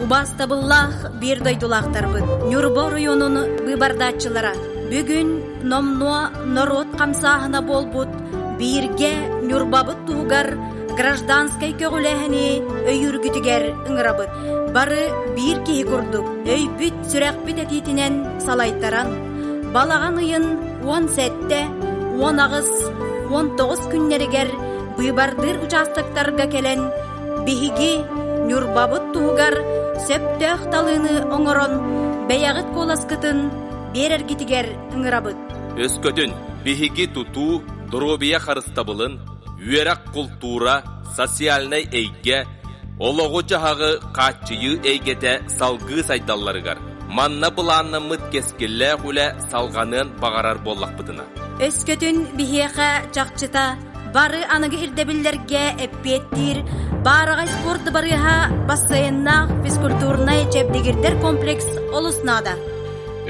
Убаастабыллаах биир дойдулаахтарбыт, Ньурба оройуонун быыбардааччылара, бүгүн номнуо норуот хамсааһына буолбут бииргэ Ньурбабыт туһугар гражданскай көҕүлээһини өйүүргүтүгэр ыҥырабыт. Бары биир киһи курдук өйбүт-сүрэхпит этиитинэн салайтаран, балаҕан ыйын 17, 18, 19 күннэригэр быыбардыыр учаастактарга кэлэн Биһиги Ньурбабыт туһугар сөптөөх талыыны оҥорон, бэйэҕит куоласкытын биэрэргитигэр ыҥырабыт. Өскөтүн биһиги тутуу, доруобуйа харыстабылын, үөрэх, култуура, социальнай эйгэ, олоҕу-дьаһаҕы хааччыйыы эйгэтэ салгыы сайдалларыгар манна былааннаммыт кэскиллээх үлэ салҕаныан баҕарар буоллахпытына. Өскөтүн биһиэхэ чахчыта Бары аныгы ирдэбиллэргэ эппиэттиир баараҕай спорт дыбарыаһа бассейннаах физкультурнай чэбдигирдэр комплекс олус наада.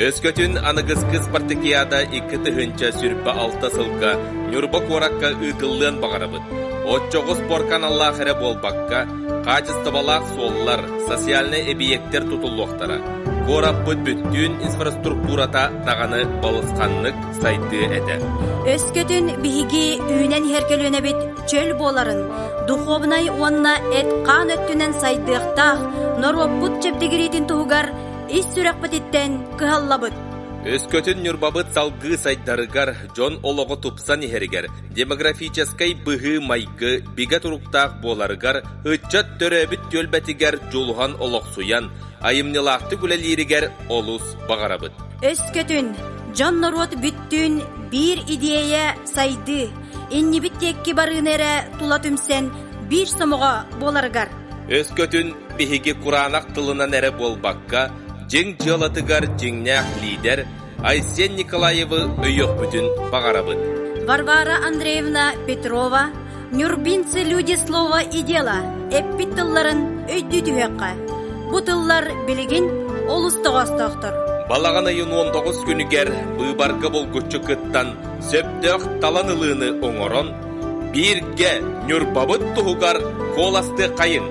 Өскөтүн аныгыскы спартакиада 2026 сылга Ньурба куоракка ыытыллыан баҕарабыт. Оччоҕо спорка аналлаах эрэ буолбакка, хаачыстыбалаах суоллар, социальнай эбийиэктэр тутуллуохтара. Куораппыт бүттүүн инфраструктурата даҕаны балысханнык сайдыа этэ. Өскөтүн биһиги үүнэн иһэр көлүөнэбит чөл буоларын, духуобунай уонна эт-хаан өттүнэн сайдыахтаах норуоппут чэбдигириитин туһугар ис сүрэхпититтэн кыһаллабыт. Өскөтүн Ньурбабыт салгыы сайдарыгар, дьон олоҕо тупсан иһэригэр, демографическай быһыы-майгы бигэ туруктаах буоларыгар, ыччат төрөөбүт түөлбэтигэр дьулуһан олохсуйан, айымньылаахтык үлэлииригэр олус баҕарабыт. Өскөтүн дьон-норуот бүттүүн биир идиэйэ сайдыы, иннибит диэки барыыны эрэ тула түмсэн биир сомоҕо буоларыгар. Өскөтүн биһиги кураанах тылынан эрэ буолбакка, дьиҥ дьыалатыгар дьиҥнээх лиидэр Айсен Николаевы өйүөхпүтүн баҕарабыт. Варвара Андреевна Петрова «Нюрбинцы люди слова и дела» эппит тылларын өйдүү түһүөххэ. Бу тыллар билигин олус тоҕоостоохтор. Балаҕан ыйын 19 күнүгэр быыбарга булгуччу кыттан, сөптөөх талан ылыыны оҥорон, бииргэ Ньурбабыт туһугар куоластыаххайыҥ!